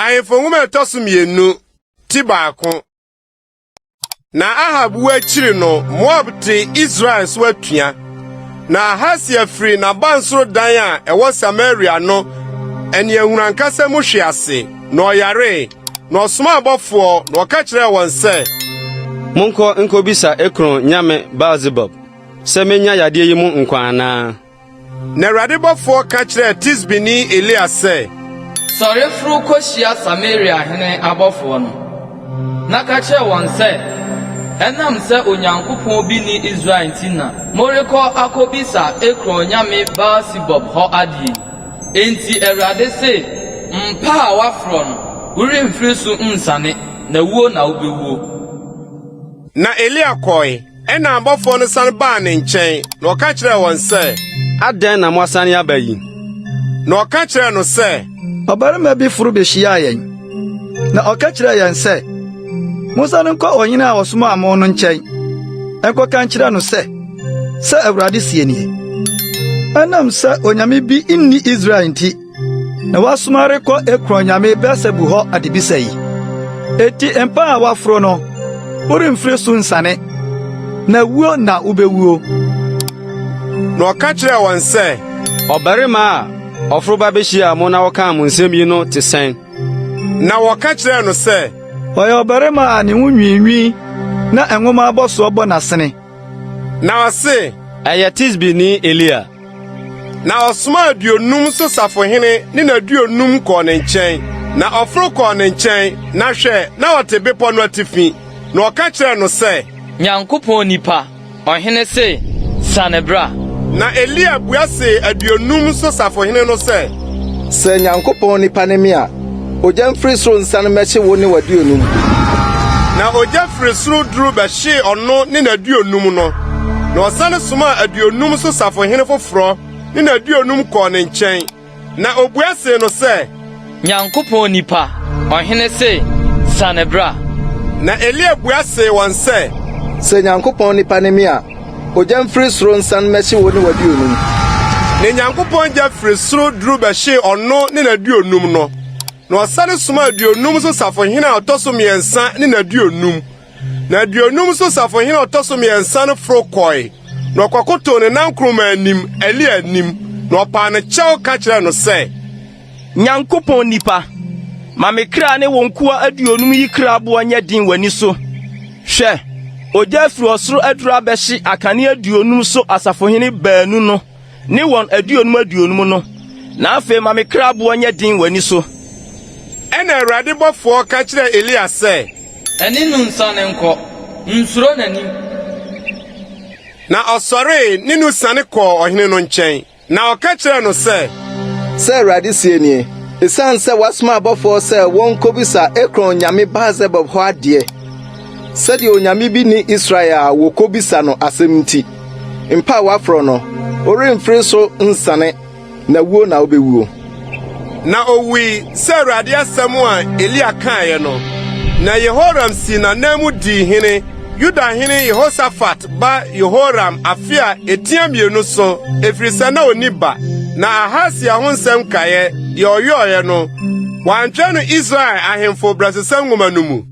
Ahemfo Nhoma a ɛtɔ so mmienu, ti baako. Na Ahab wu akyiri no, Moab tee Israel so atua. Na Ahasia firii n'abansoro dan a ɛwɔ Samaria no aniɛhunu ankasa mu hwee ase, na ɔyaree. Na ɔsomaa abɔfoɔ, na ɔka kyerɛɛ wɔn sɛ, Monkɔ nkobisa Ekron nyame Baalsebub sɛ menya yadeɛ yi mu nkwa anaa. Na Awurade bɔfoɔ ka kyerɛɛ Tisbini Elia sɛ, Sɔre foro kohyia Samaria hene abɔfoɔ no, na ka kyerɛ wɔn sɛ, 'Ɛnam sɛ Onyankopɔn bi nni Israel nti na morekɔ akobisa Ekron nyame Baal-Sebub hɔ adeɛ yi. Enti Awurade se, Mpa a woaforɔ no, woremfiri so nsiane, na wuo na wobɛwuo. Na Elia kɔe. Ɛnna abɔfoɔ no sane baa ne nkyɛn, na ɔka kyerɛɛ wɔn sɛ, Adɛn na moasane aba yi? Na ɔka kyerɛɛ no sɛ, Ɔbarima bi foro behyiaa yɛn, na ɔka kyerɛɛ yɛn sɛ, 'Monsan nkɔ ɔhene a ɔsomaa mo no nkyɛn nkɔka nkyerɛ no sɛ, Sɛ Awurade seɛ nie, Ɛnam sɛ onyame bi nni Israel nti, na woasoma rekɔ Ekron nyame Beelsebul hɔ adebisa yi. Enti mpa a woaforo no, woremfiri so nsiane, na wuo na wubewuo. Na ɔka kyerɛɛ wɔn sɛ, Ɔbarima a ɔforo ba behyiaa mo na ɔkaa mo nsɛm yi no te sɛn? Na wɔka kyerɛɛ no sɛ, Ɔyɛ ɔbarima a ne ho nwiinwii na nwoma abɔsoɔ bɔ n'asene. Na ɔse, Ɛyɛ Tisbini Elia. Na ɔsomaa aduonum so safohene ne n'aduonum kɔɔ ne nkyɛn. Na ɔforo kɔɔ ne nkyɛn, na hwɛ, na ɔte bepɔ no atifi. Na ɔka kyerɛɛ no sɛ, Nyankopɔn nipa, ɔhene se, 'Siane bra. Na Elia bua see aduonum so safohene no sɛ, Sɛ Nyankopɔn nipa ne me a, ogya mfiri soro nsiane mmɛhye wo ne w'aduonum. Na ogya firi soro duru bɛhyee ɔno ne n'aduonum no. Na ɔsane somaa aduonum so safohene foforɔ ne n'aduonum kɔɔ ne nkyɛn. Na obua see no sɛ, Nyankopɔn nipa, ɔhene se, 'Siane bra. Na Elia bua see wɔn sɛ, Sɛ Nyankopɔn nipa ne me a, ogya mfiri soro nsiane mmɛhye wo ne w'aduonum. Na Nyankopɔn gya firi soro duru bɛhyee ɔno ne n'aduonum no. Na ɔsane somaa aduonum so safohene a ɔtɔ so mmiɛnsa ne n'aduonum. Na aduonum so safohene a ɔtɔ so mmiɛnsa no foro kɔe, na ɔkɔkotow ne nankoroma anim, Elia anim, na ɔpaa no kyɛw ka kyerɛɛ no sɛ, Nyankopɔn nipa, ma me kra ne wo nkoa aduonum yi kra boɔ nyɛ den w'ani so. Hwɛ, ogya afiri ɔsoro aduru abɛhye akane aduonum so asafohene baanu no ne wɔn aduonum aduonum no, na afei ma me kra boɔ nyɛ den w'ani so. Ɛnna Awurade bɔfoɔ ka kyerɛɛ Elia sɛ. Ɛne no nsiane nkɔ, nsuro n'anim. Na ɔsɔree ne no siane kɔɔ ɔhene no nkyɛn, na ɔka kyerɛɛ no sɛ. Sɛ Awurade seɛ nie, Esiane sɛ woasoma abɔfoɔ sɛ wɔnkɔbisa Ekron nyame Baalsebub hɔ adeɛ, sɛdeɛ onyame bi nni Israel a wɔkɔbisa no asɛm nti, mpa a woaforɔ no, woremfiri so nsiane. na wuo na wobɛwuo. Na owui sɛ Awurade asɛm a Elia kaeɛ no. Na Yehoram sii n'ananmu dii hene, Yuda hene Yehosafat ba Yehoram afe a etia mmienu so, ɛfiri sɛ na onni ba. Na Ahasia ho nsɛm nkaeɛ, deɛ ɔyɔeɛ no, wɔantwerɛ no Israel ahemfo Berɛsosɛm Nwoma no mu.